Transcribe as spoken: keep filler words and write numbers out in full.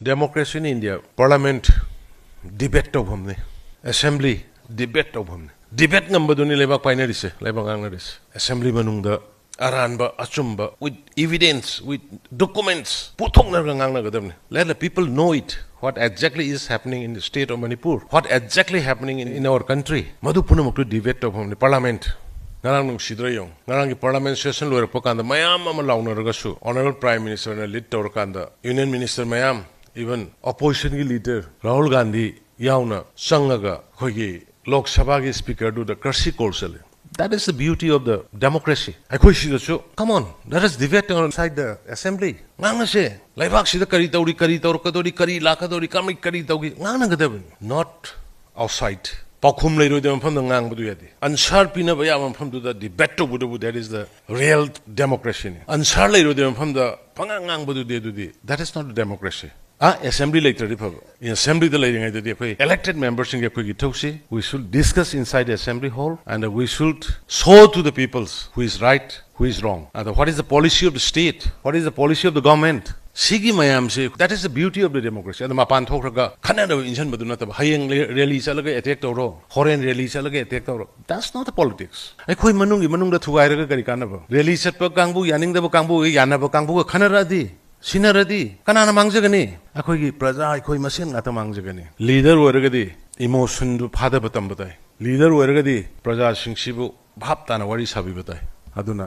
Democracy in India, parliament debate ꯇꯧꯐꯝꯅꯤ, assembly debate ꯇꯧꯐꯝꯅꯤ꯫ Debate ꯉꯝꯕꯗꯨꯅꯤ ꯂꯩꯕꯥꯛ ꯄꯥꯏꯅꯔꯤꯁꯦ, ꯂꯩꯕꯥꯛ ꯉꯥꯡꯅꯔꯤꯁꯦ꯫ Assembly ꯃꯅꯨꯡꯗ ꯑꯔꯥꯟꯕ ꯑꯆꯨꯝꯕ, with evidence, with documents ꯄꯨꯊꯣꯛꯅꯔꯒ ꯉꯥꯡꯅꯒꯗꯕꯅꯤ꯫ Let the people know it, what exactly is happening in the state of Manipur, what exactly happening in, in our country, ꯃꯗꯨ ꯄꯨꯝꯅꯃꯛꯇꯨ debate ꯇꯧꯐꯝꯅꯤ parliament꯫ ꯉꯔꯥꯡ ꯅꯨꯡꯁꯤꯗ꯭ꯔꯥ ꯌꯦꯡꯉꯨ, ꯉꯔꯥꯡꯒꯤ parliament session ꯂꯣꯏꯔꯛꯄ ꯀꯥꯟꯗ ꯃꯌꯥꯝ ꯑꯃ ꯂꯥꯎꯅꯔꯒꯁꯨ honourable prime ministerꯅ lead ꯇꯧꯔꯀꯥꯟꯗ union minister ꯃꯌꯥꯝ, even oppositionꯒꯤ leader ꯔꯥꯍꯨꯜ ꯒꯥꯟꯙꯤ ꯌꯥꯎꯅ ꯆꯪꯉꯒ ꯑꯩꯈꯣꯏꯒꯤ ꯂꯣꯛ ꯁꯚꯥꯒꯤ speakerꯗꯨꯗ courtesy call ꯆꯠꯂꯤ꯫ That is the beauty of the democracy꯫ ꯑꯩꯈꯣꯏ ꯁꯤꯗꯁꯨ, come on, let us debate outside the assembly꯫ ꯉꯥꯡꯅꯁꯦ꯫ ꯂꯩꯕꯥꯛꯁꯤꯗ ꯀꯔꯤ ꯇꯧꯔꯤ, ꯀꯔꯤ ꯇꯧꯔꯛꯀꯗꯧꯔꯤ, ꯀꯔꯤ ꯂꯥꯛꯀꯗꯧꯔꯤ, ꯀꯃꯥꯏ ꯀꯔꯤ ꯇꯧꯒꯤ, ꯉꯥꯡꯅꯒꯗꯕꯅꯤ, not outside꯫ ꯄꯥꯎꯈꯨꯝ ꯂꯩꯔꯣꯏꯗꯕ ꯃꯐꯝꯗ ꯉꯥꯡꯕꯗꯨ ꯌꯥꯗꯦ꯫ Answer ꯄꯤꯅꯕ ꯌꯥꯕ ꯃꯐꯝꯗꯨꯗ debate ꯇꯧꯕꯗꯨꯕꯨ, that is the real democracyꯅꯤ꯫ Answer ꯂꯩꯔꯣꯏꯗꯕ ꯃꯐꯝꯗ ꯄꯉꯥꯡ ꯉꯥꯡꯕꯗꯨꯗꯤ, ꯑꯗꯨꯗꯤ that is not democracy꯫ ꯑ, assembly ꯂꯩꯇ꯭ꯔꯗꯤ ꯐꯕ꯫ Assemblyꯗ ꯂꯩꯔꯤꯉꯩꯗꯗꯤ ꯑꯩꯈꯣꯏ elected memberꯁꯤꯡꯒꯤ ꯑꯩꯈꯣꯏꯒꯤ ꯏꯊꯧꯁꯤ, we should discuss inside the assembly hall and we should show to the peoples who is right, who is wrong, and what is the policy of the state, what is the policy of the government꯫ ꯁꯤꯒꯤ ꯃꯌꯥꯝꯁꯦ, that is the beauty of the democracy꯫ ꯑꯗ ꯃꯄꯥꯟ ꯊꯣꯛꯈ꯭ꯔꯒ ꯈꯠꯅꯅꯕ ꯏꯟꯁꯤꯟꯕꯗꯨ ꯅꯠꯇꯕ, ꯍꯌꯦꯡ rally ꯆꯠꯂꯒ attack ꯇꯧꯔꯣ, ꯍꯣꯔꯦꯟ rally ꯆꯠꯂꯒ attack ꯇꯧꯔꯣ, that's not the politics꯫ ꯑꯩꯈꯣꯏ ꯃꯅꯨꯡꯒꯤ ꯃꯅꯨꯡꯗ ꯊꯨꯒꯥꯏꯔꯒ ꯀꯔꯤ ꯀꯥꯟꯅꯕ? Rally ꯆꯠꯄ ꯀꯥꯡꯕꯨ, ꯌꯥꯅꯤꯡꯗꯕ ꯀꯥꯡꯕꯨ, ꯌꯥꯅꯕ ꯀꯥꯡꯕꯨꯒ ꯈꯠꯅꯔꯛꯑꯗꯤ, ꯁꯤꯟꯅꯔꯗꯤ ꯀꯅꯥꯅ ꯃꯥꯡꯖꯒꯅꯤ? ꯑꯩꯈꯣꯏꯒꯤ ꯄ꯭ꯔꯖꯥ, ꯑꯩꯈꯣꯏ ꯃꯁꯦꯟ ꯉꯥꯛꯇ ꯃꯥꯡꯖꯒꯅꯤ꯫ Leader ꯑꯣꯏꯔꯒꯗꯤ emotionꯗꯨ ꯐꯥꯗꯕ ꯇꯝꯕ ꯇꯥꯏ꯫ Leader ꯑꯣꯏꯔꯒꯗꯤ ꯄ꯭ꯔꯖꯥꯁꯤꯡꯁꯤꯕꯨ ꯚꯥꯞ ꯇꯥꯅ ꯋꯥꯔꯤ ꯁꯥꯕꯤꯕ ꯇꯥꯏ꯫ ꯑꯗꯨꯅ